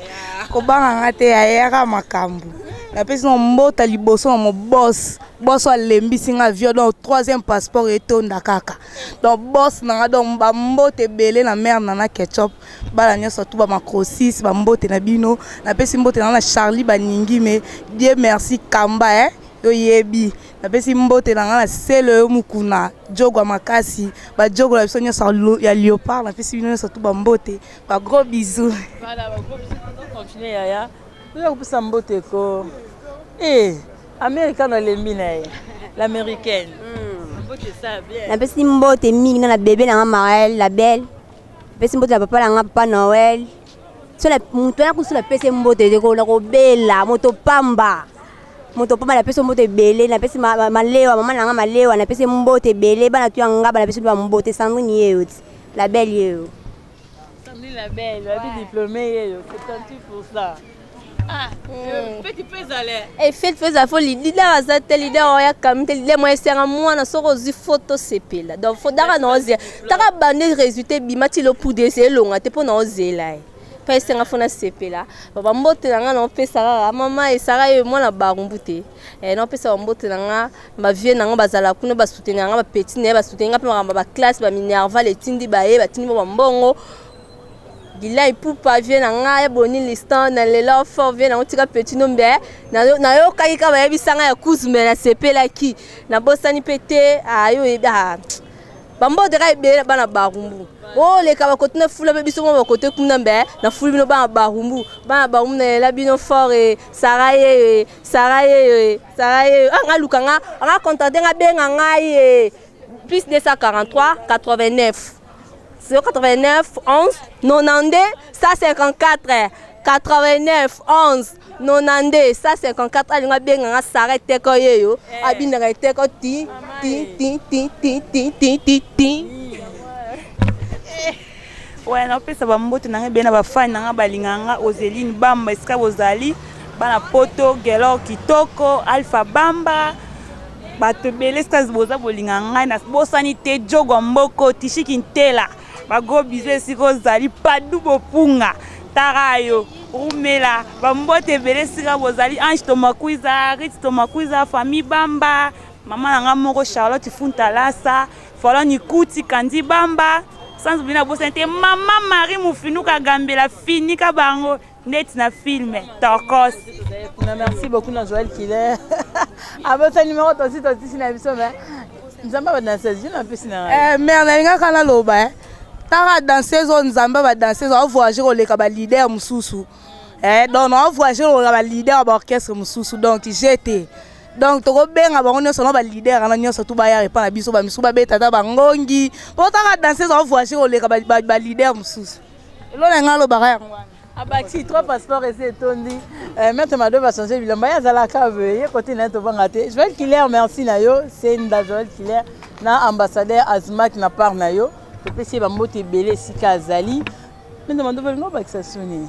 kobanga nga te ayaka makambo napesi na mbota liboso na mobos bos oyo alembisi nga avion donc troisième passeport etonda kaka donc bos na nga donc bambote ebele na mare na na ketchup bana nyonso tu bamacrosis bambote na bino napesi mbote na nga na charlie baningi me dieu merci kamba eh? Yoyebi napesi mbote na nga na selo yo mukuna jogo ya makasi ba jogo na biso nyonso ya leopard napesi bino nyonso tu ba mbote ba gros bisous. Voilà ba gros bisous tozo continuer yaya toza kopesa mbote ko eh America na lembi na ye l'américaine mbote ça bien. Napesi mbote mingi na na bebe na nga Marielle la belle napesi mbote na papa na nga papa Noël so na moto wana kusu napesi mbote te ko nakobela moto pamba moto pamba napesi mbote ebele napesi malewa mama na nga malewa napesi mbote ebele bana tu ya ngaba napesi ba mbote Sandrine yeyo ti la belle yeyo Sandrine la belle babi diplômé yeyo 78% ah feti mpe ezale eh feti mpe ezala fo leader aza te leader oyo akami te leader moyo esenga mwana soki ozwi fo tosepela donc fo daka na ozela taka bande résultat ebima ti lopude ese elonga te mpo na ozela ye mpo esenga fo nasepela bambote na nga naopesa kaka mama esaka ye mwana barumbu te eh, naopesa bambote na nga bavie na nga bazala kuna basoutenir nga bapetit na ye basoutenir nga mpe makambo ya baklasse baminerval etindi baye batindi bo bambongo Gila Ipupa vie na ngai ya boni listan na lela fort vie nango tika petit no mbe nayokaki kaka bayebisa ngai ya kuzu mbe nasepelaki nabosani mpe te ayo ah, bambote kaka ebele na bana barumbu oleka oh, bakote na fula mpe biso mwa bakote kuna mbe nafuli bino bana barumbu bana barumbu nalela bino fort e sara ye sara ye sara ye ah, nga luka nga anga contacte nga benga ngai e plus 243 89 089 11 92 154 89 11 92 154 alinga abenga nga Sarah eteko yeyo eh. abinaka eteko ti ti ti ti ti ti ti ti ti Ouais, napesa bambote na ngai ebele na bafani na ngai balingaka nga Ozeline Bamba esika bozali bana poto Gelor Kitoko Alpha Bamba bato ebele esika boza bolinga ngai nabosani te jogo mboko tishiki ntela bagros biso esika ozali padu bopunga tarayo rumela bambote ebele esika bozali ange tomakuiza rit tomakuiza famille bamba mama na ngai moko charlotte funtalasa falon ikuti kandi bamba sans oublier nabosani te mama marie mofinuka gambela finika bango neti na film tokos. Merci beaucoup na Joël Killer. Abota numéro tosi totisi na biso mais nzambe ba danseuse yo napesi na ngai. Eh mère nalingaka naloba eh. Tara danseuse oyo nzambe ba danseuse a voyager koleka ba leader mosusu. Eh donc na voyager koleka ba leader ya ba orchestre mosusu donc j'étais donc tokobenga bango nyonso na baleader wana nyonso tu baya epa na biso bamisusu babeta ata bangongi mpo taka danseuse a voyager koleka baleader mosusu eloko na ngai alobaka yango wana abakisi trois passeport esi etondi euh, maître mado bachange bilamba ye azalaka boye ye kote na ye tobanga te joel killer merci na yo senda joel killer na ambassadeur azmak na part na yo topesi ye bambote ebele esika azali. Mende Mandobo olingi obakisa su nini?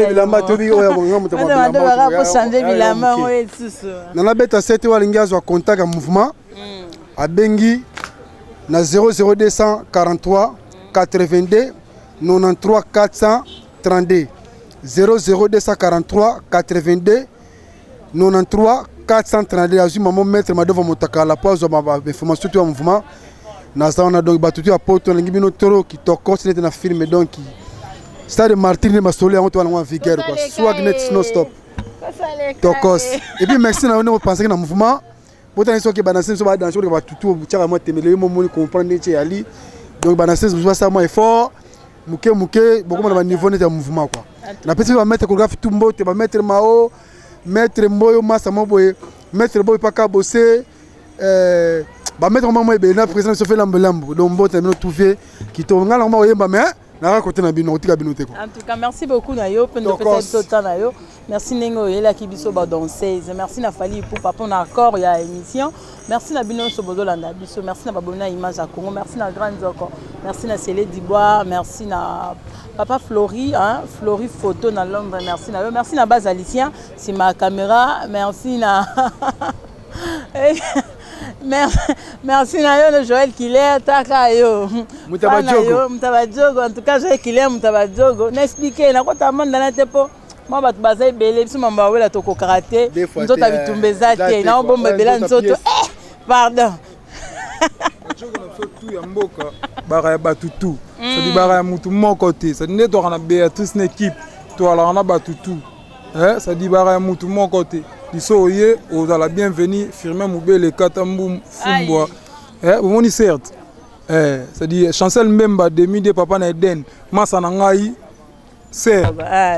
Bilamba tobi oyo changer bilamba yango ye lisusu. Nana beta sete oyo alingi azwa contact ya mouvement, abengi na 00243 82 93 432, 00243 82 93 432. Azwi mamo maître Madova Motakala po azwa bainformation to ya mouvement. Naza wana, donc bato to ya poto, nalingi bino toro kitoko neti na film. Donc stade Martyr nde masolo yango to wana en vigueur quoi, swag net no stop tokos. Et puis merci na yo ndenge opensaki na mouvement botani. Soki banase biso badanse oyo batutu tiaka mwa temele yo momoni comprendre ndenge eyali. Donc banase biso basala mwa effort moke moke, bokoma na baniveau neti ya mouvement quoi. Napesi mpe bamaître chorégraphe tu mbote, bamaître Mao, maître Mboyo, masa mo boye, maître Boyo Paka Bose, bamaître mamo ebele na président biso fe lambo. Donc mbote na bino tuve kitoko. Ngai nango makoyemba, mais naka kote na bino, kotika bino te quoi. En tout cas, merci beaucoup na yo mpe ndopesa biso temps na yo. Merci ndenge oyelaki biso badanseuse. Merci na Fally Ipupa mpona accord ya émission. Merci na bino nyonso bozolanda biso. Merci na baboni na Image ya Congo. Merci na Grand Nzoko, merci na Sele Dibois, merci na papa Flori, hein, Flori Photo na Londres. Merci na yo, merci na base Alicien nsima ya caméra. Merci na merci na yo Joël Killer taka yo. Mutaba. Mutaba Diogo. En tout cas Joël Killer, Mutaba Diogo, na expliqué nakota mandana te mpo mwa bato baza ebele. Biso mambo awela tokokaka te, nzoto ya bitumba eza te, naobomba ebele nzoto, pardon. Tu ya mboka baka ya bato tu, cedi baka ya mutu moko te. Cedi nde toaka na Béatrice na équipe, toalaka na bato tu, cedi baka ya mutu moko te. Liso oye ozala bienvenu. Firmin Mobele kata mbu fumbwa, bomoni certes, c'est-à-dire Chancel Mbemba demi de papa na Eden, masa na ngai ser.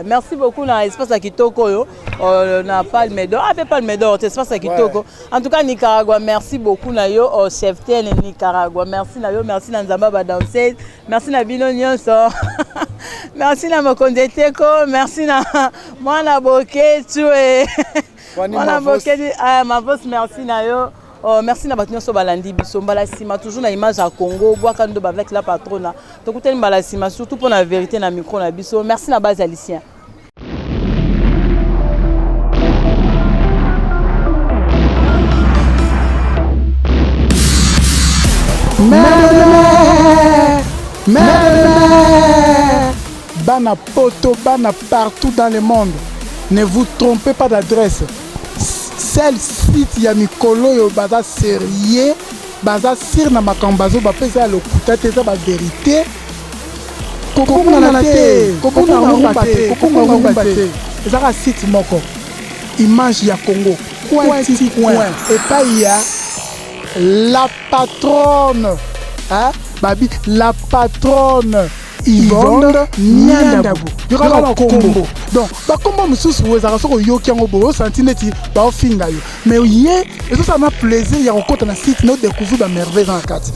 Merci beaucoup na espace ya kitoko oyo na Palme d'Or, ah, mpe Palme d'Or te, espace ya kitoko. En tout cas Nicaragua, merci beaucoup na yo, oh, chef ten Nicaragua, merci na yo. Merci na Nzambe badanseuse, merci na bino nyonso, merci na mokonzi eteko, merci na mwana Boketu, mwana Boketu Mavos, merci na yo. Oh, merci na bato nyonso balandi biso. Mbala nsima, toujours na Image ya Congo, bwaka ndo avec la patrona. Tokutani mbala nsima, surtout mpo na vérité na micro na biso. Merci na base Alicien. Mère, mère, bana poto, bana partout dans le monde, ne vous trompez pas d'adresse. Seul site ya mikolo oyo baza sérieux, baza sire na makambo bazo bapesa ya lokuta te, eza bavérité. Kobongana te, kobonga rumba te, kobonga rumba te. Ezaka site moko, Image ya Congo, coin ti coin, epai ya la patronne, hein? Babi la patronne Yvonne Niandabu. Yokaka bakombo, donc bakombo mosusu ezalaka soki oyoki yango boye, osanti neti baofinga yo, mais ye ezosala na plaisir ya kokɔta na site na odécouvrir bamerveille eza na kati.